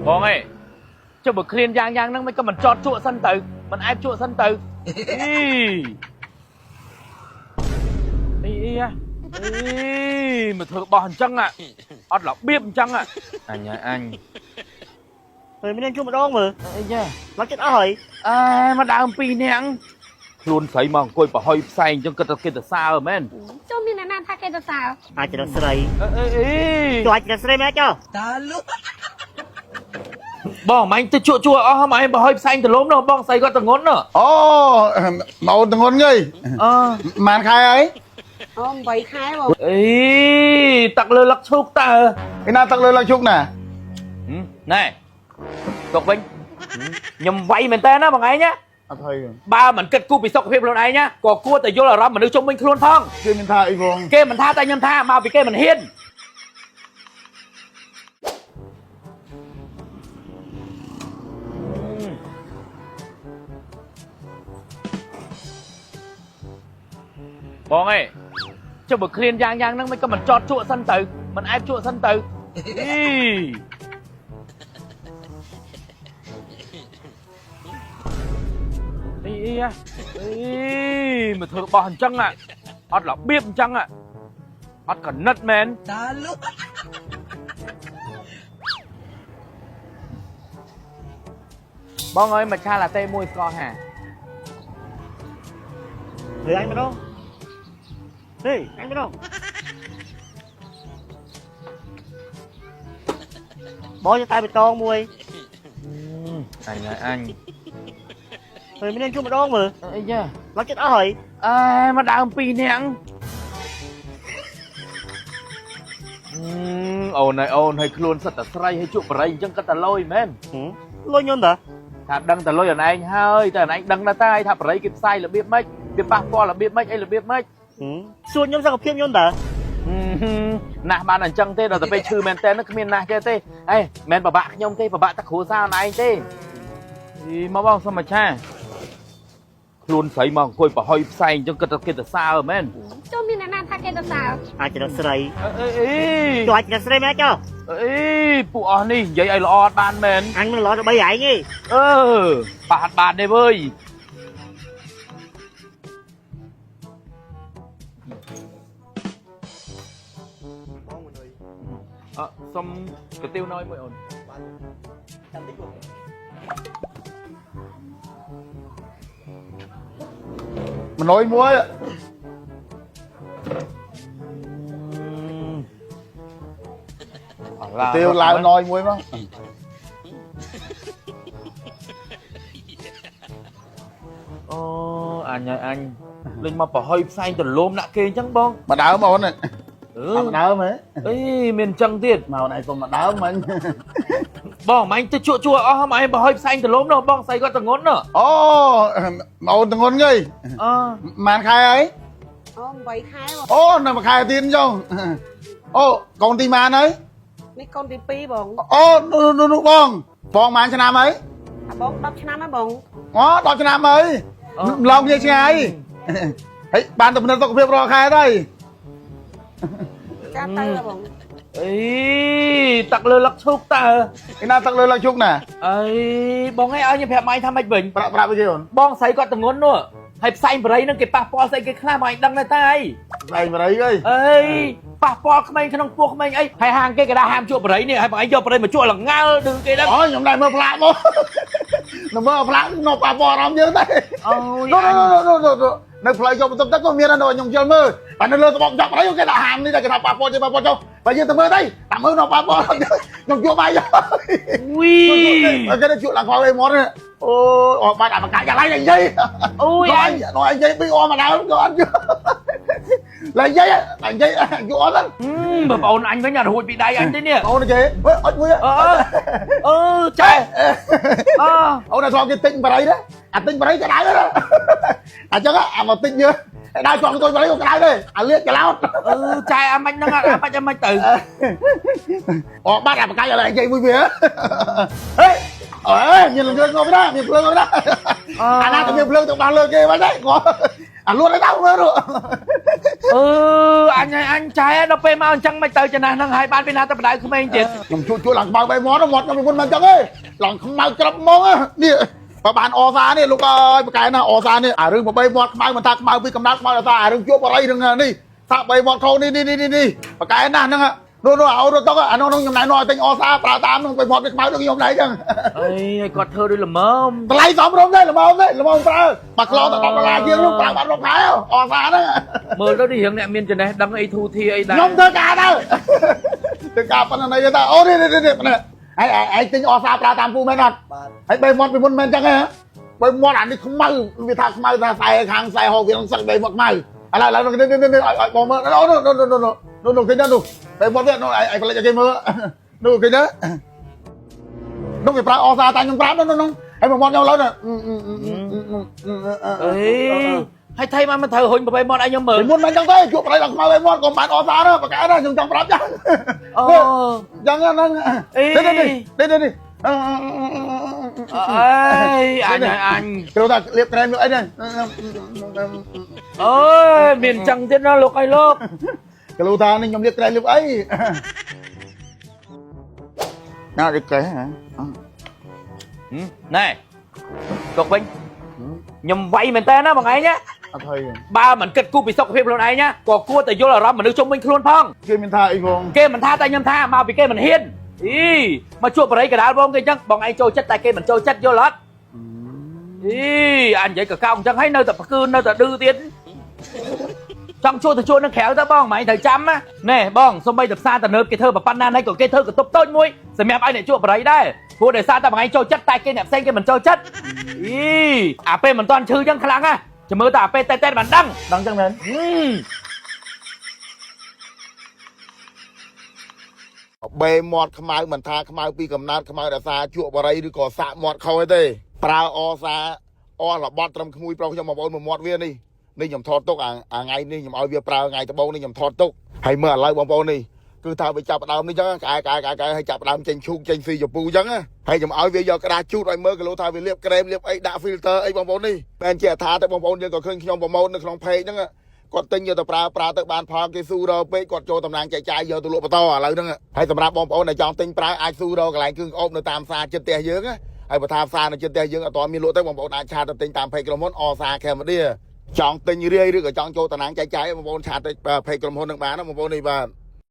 បងឯងចុះបើឃ្លានយ៉ាងយ៉ាងហ្នឹងមិនក៏មិនចតជក់សិនទៅមិនអែបជក់សិនទៅអីអីអីអីមកធ្វើបោះអញ្ចឹងអត់របៀបអញ្ចឹងអញអញ ហើយមានជួបម្ដងមើល អីយ៉ា មកចិត្តអស់ហើយ អេមកដើមពីរនាក់ខ្លួនស្រីមកអង្គុយប្រហុយផ្សែងអញ្ចឹងគិតថាគេទៅសើមែន ចូលមានអ្នកណាថាគេទៅសើ អាចចិត្តស្រី អេអេ ចូលអាចចិត្តស្រីមែនចុះ បងម៉ាញ់ទៅជក់ជក់អស់ម៉ាញ់ប្រហុយផ្សែងទលំនោះបងស្រីគាត់តងន់នោះ អូមកអូនតងន់ងើយ អឺ ម៉ានខែអី អូ8ខែបង អីតាក់លើលឹកឈូកតើ ឯណាទឹកលើឡើងជុកណា ណែទុកវិញខ្ញុំវាយមែនតើណាបងឯងណា អត់ហើយ បើមិនគិតគូរពីសុខភាពខ្លួនឯងណាក៏គួរតែយល់អារម្មណ៍មនុស្សជុំវិញខ្លួនផង គេមានថាអីផង គេមិនថាតែខ្ញុំថាមកពីគេមិនហ៊ានបងឯងចុះបើឃ្លានយ៉ាងយ៉ាងហ្នឹងមិនក៏មិនចតជក់សិនទៅមិនអែបជក់សិនទៅអីអីអីអីមកធ្វើបោះអញ្ចឹងអត់របៀបអញ្ចឹងអត់កណិតមែនបងអើយមកឆាឡាតេមួយស្ករហា ហើយអញម្ដងហេអញម្ដងបងจะតែបតងមួយ អញអញ ហើយមានជួបម្ដងមើល អីយ៉ា មកចិត្តអស់ហើយ អេមកដើមពីរនាក់អូនហើយអូនហើយខ្លួនសិតតែស្រីហើយជក់បរិយអញ្ចឹងគាត់តែលយមែន លុយញុនតា ថាដឹងតែលុយអនឯងហើយតែអនឯងដឹងដែរតែថាបរិយគេផ្សាយរបៀបម៉េចវាប៉ះពាល់របៀបម៉េចអីរបៀបម៉េច សួរខ្ញុំសុខភាពញុនតា ណាស់បានអញ្ចឹងទេដល់ទៅពេលឈឺមែនតើគ្មានណាស់ទេទេអេមិនប្របាក់ខ្ញុំទេប្របាក់តែគ្រួសារអនឯងទេអីមកបងសុំមួយឆាខ្លួនស្រីមកអង្គុយប្រហុយផ្សែងអញ្ចឹងគិតថាគេទៅសើមែន ចូលមានអ្នកណាថាគេទៅសើ អាចចិត្តស្រី អេអេ ចូលអាចចិត្តស្រីមែនចុះ អេពួកអស់នេះនិយាយឲ្យល្អអត់បានមែន អញមិនល្អទៅបីឯងទេ អឺប៉ះអត់បានទេវើយអឺសុំកាទៀវណយមួយអូន មណយមួយ អឡា ទៀវឡាវណយមួយមក អូអញហើយអញលេងមកប្រហុយផ្សែងទលំដាក់គេអញ្ចឹងបង មកដើមអូន អឺ មកដើមហ៎ អីមានអញ្ចឹងទៀត មកអូនឯងសុំមកដើមមិញ បងម៉ាញ់ទៅជក់ជក់អស់ម៉ាញ់ប្រហុយផ្សែងទលំនោះបងស្អីគាត់តងន់នោះ អូមកអូនតងន់ងើយ អឺ ម៉ានខែអី អូ8ខែបង អូនៅមួយខែទៀតអញ្ចឹងអូកូនទីម៉ានហើយ នេះកូនទី2បង អូនោះនោះបងបងម៉ានឆ្នាំហើយ អាបង10ឆ្នាំហើយបង អូ10ឆ្នាំហើយឡងគ្នាឆ្ងាយហើយបានតំណែងសុខភាពរាល់ខែទៅ ចាទៅហើយបង អីតាក់លើលឹកឈូកតើ ឯណាទឹកលើឡើងជុកណា អីបងឯងឲ្យខ្ញុំប្រាប់ម៉ាញ់ថាម៉េចវិញ ប្រាប់ប្រាប់វិញអូន បងស្រីគាត់តងន់នោះហើយផ្សែងបរិយនឹងគេប៉ះពាល់ស្អីគេខ្លះបងឯងដឹងដែរតើអី ស្អែកបរិយអើយ អីប៉ះពាល់ក្មេងក្នុងពោះក្មេងអីហើយហាងគេក៏ដាក់ហាមជក់បរិយនេះហើយបងឯងយកបរិយមកជក់លងើឌឺគេដឹង អូខ្ញុំដែរមើលផ្លាកមកនៅមើលផ្លាកនៅប៉ះពាល់អារម្មណ៍យើងដែរ អូយ នោះនោះនោះនោះនៅផ្លូវយកបន្ទប់ទឹកក៏មានដែរខ្ញុំជិលមើលតែនៅលើត្បូងចាប់អីគេដាក់ហាមនេះតែគេថាប៉ះពាល់ចេះប៉ះពាល់ចុះបើយើងទៅមើលទៅតាមមើលនៅប៉ះពាល់ខ្ញុំជក់បាយ វី គេទៅជក់ឡើងខោអីមកអូអត់បាច់អាបកាយ៉ាងឡៃនិយាយ អូយ អញនោះអញនិយាយពីអមមកដើមក៏អត់ឡើយនិយាយតែនិយាយជក់អត់ហ្នឹង បើបងអូនអញវិញអត់រួចពីដៃអញទេនេះ អូនគេអត់មួយ អឺអឺចែអឺ អូនតែធ្លាប់គេទិញបរិយដែរអាទិញបរិយក៏ដៅដែរអញ្ចឹងអាមកទិញយើងដៅចង់ទៅបរិយក៏ក្តៅដែរអាលៀកច្រឡោត អឺចែអាម៉ាច់ហ្នឹងអាម៉ាច់អាម៉ាច់ទៅ អូបាត់អាបកាយឲ្យនិយាយមួយវាហេអើមានលឿងងប់ណាមានភ្លើងងប់ណាអាណាទៅមានភ្លើងទៅបានលើគេបាត់ដែរគាត់ អាលួតឲ្យដល់មើលនោះ អឺអញឲ្យអញចែដល់ពេលមកអញ្ចឹងមិនទៅចំណាស់ហ្នឹងហើយបានពីណាទៅបដៅក្មេងទៀត ខ្ញុំជួជួឡើងខ្មៅបែមាត់មាត់ខ្ញុំពីមុនមិនអញ្ចឹងទេឡើងខ្មៅក្របហ្មងនេះបើបានអសានេះលោកអើយប្រកែណាអសានេះអារឿងបបីមាត់ខ្មៅមិនថាខ្មៅពីកំណត់ខ្មៅដល់ថាអារឿងជួបអីរឿងនេះសាក់បីមាត់ខោនេះនេះនេះនេះប្រកែណាហ្នឹងនោះនោះអូរតុកអានោះខ្ញុំណែនាំឲ្យទិញអសាប្រើតាមនោះបីមាត់វាខ្មៅដូចខ្ញុំដែរអញ្ចឹង អីឲ្យគាត់ធ្វើដូចល្មម តម្លៃសមរម្យទេល្មមទេល្មមប្រើមួយក្លោតែ10ដុល្លារជាងនោះប្រើបានរាប់ខែអសាហ្នឹង មើលទៅនេះរឿងអ្នកមានចំណេះដឹងអីធូធាអីដែរ ខ្ញុំធ្វើការដែរធ្វើការប៉ុណ្ណេះទេអូនេះនេះនេះប៉ុណ្ណេះហើយឯងទិញអសាប្រើតាមពូមែនអត់ បាទ ហើយបីមាត់ពីមុនមែនចឹងហ៎បីមាត់អានេះខ្មៅវាថាខ្មៅថាខ្សែខាងខ្សែហោវានឹងសឹកបីមាត់ខ្មៅឥឡូវឥឡូវនេះនេះនេះឲ្យឲ្យបងមើលអូនោះនោះនោះនោះនោះឃើញនោះបីមាត់វានោះឯងផ្លេចឲ្យគេមើលនោះឃើញទេនោះវាប្រើអសាតាខ្ញុំប្រាប់នោះនោះហើយមកមាត់ខ្ញុំឡើយ អេហើយថៃមកមិនត្រូវរុញប្របីមាត់ឲ្យខ្ញុំមើល ពីមុនមិនចឹងទេជួបប្រៃដល់ខ្មៅបីមាត់ក៏បានអសានោះបកែណាខ្ញុំចង់ប្រាប់ចឹង អូ ចឹងហ្នឹងនេះនេះនេះនេះ អើយអញឲ្យអញ គ្រូថាលាបក្រែមលាបអីហ្នឹង អើយមានចឹងទៀតណាលោកអើយលោក គ្រូថានេះខ្ញុំលាបក្រែមលាបអីណាដូចកែហ៎ ណែទុកវិញខ្ញុំវាយមែនតើណាបងឯងណា អត់ហើយ បើមិនគិតគូរពីសុខភាពខ្លួនឯងណាក៏គួរតែយល់អារម្មណ៍មនុស្សជុំវិញខ្លួនផង គេមានថាអីផង គេមិនថាតែខ្ញុំថាមកពីគេមិនហ៊ានអីមកជួបបរិយកដាលបងគេអញ្ចឹងបងឯងចូលចិត្តតែគេមិនចូលចិត្តយល់អត់អីអញនិយាយកកោអញ្ចឹងហើយនៅតែផ្គឿននៅតែឌឺទៀតចង់ជួទៅជួនឹងក្រៅទៅបងមិនឯងត្រូវចាំណាណែបងសំបីតែផ្សារតនើបគេធ្វើប៉ុណ្ណាណៃក៏គេធ្វើកន្ទប់តូចមួយសម្រាប់ឲ្យអ្នកជួបបរិយដែរព្រោះដោយសារតែបងឯងចូលចិត្តតែគេអ្នកផ្សេងគេមិនចូលចិត្តអីអាពេលមិនតាន់ឈឺអញ្ចឹងខ្លាំងណាចាំមើលតែអាពេលតែតែបានដឹង ដឹងចឹងមែន ហឹម បេមាត់ខ្មៅមិនថាខ្មៅពីកំណើតខ្មៅរសាជក់បរិយឬក៏សាក់មាត់ខុសអីទេប្រើអសាអរបត់ត្រឹមក្មួយប្រុសខ្ញុំបងប្អូនមួយមាត់វានេះនេះខ្ញុំថតទុកអាថ្ងៃនេះខ្ញុំឲ្យវាប្រើថ្ងៃត្បូងនេះខ្ញុំថតទុកហើយមើលឥឡូវបងប្អូននេះគឺថាវាចាប់ដើមនេះចឹងក្អែក្អែក្អែក្អែហើយចាប់ដើមចេញឈូកចេញស៊ីជពូចឹងហើយខ្ញុំឲ្យវាយកក្តារជូតឲ្យមើលគីឡូថាវាលាបក្រែមលាបអីដាក់ filter អីបងប្អូននេះមែនជាអថាទៅបងប្អូនយើងក៏ឃើញខ្ញុំប្រម៉ូទនៅក្នុង page ហ្នឹងគាត់ទិញយកទៅប្រើប្រើទៅបានផលគេស៊ូរពេកគាត់ចូលតំណាងចែកចាយយកទៅលក់បន្តឥឡូវហ្នឹងហើយសម្រាប់បងប្អូនដែលចង់ទិញប្រើអាចស៊ូរកន្លែងគ្រឿងក្អូបនៅតាមផ្សារចិត្តផ្ទះយើងហើយបើថាផ្សារនៅចិត្តផ្ទះយើងអត់ទាន់មានលក់ទេបងប្អូនអាចឆាតទៅទិញតាម page ក្រុមហ៊ុនអសាខេមឌាចង់ទិញរាយឬក៏ចង់ចូលតំណាងចែកចាយបងប្អូនឆាតទៅ page ក្រុមហ៊ុននឹងបានណាបងប្អូននេះបាទ។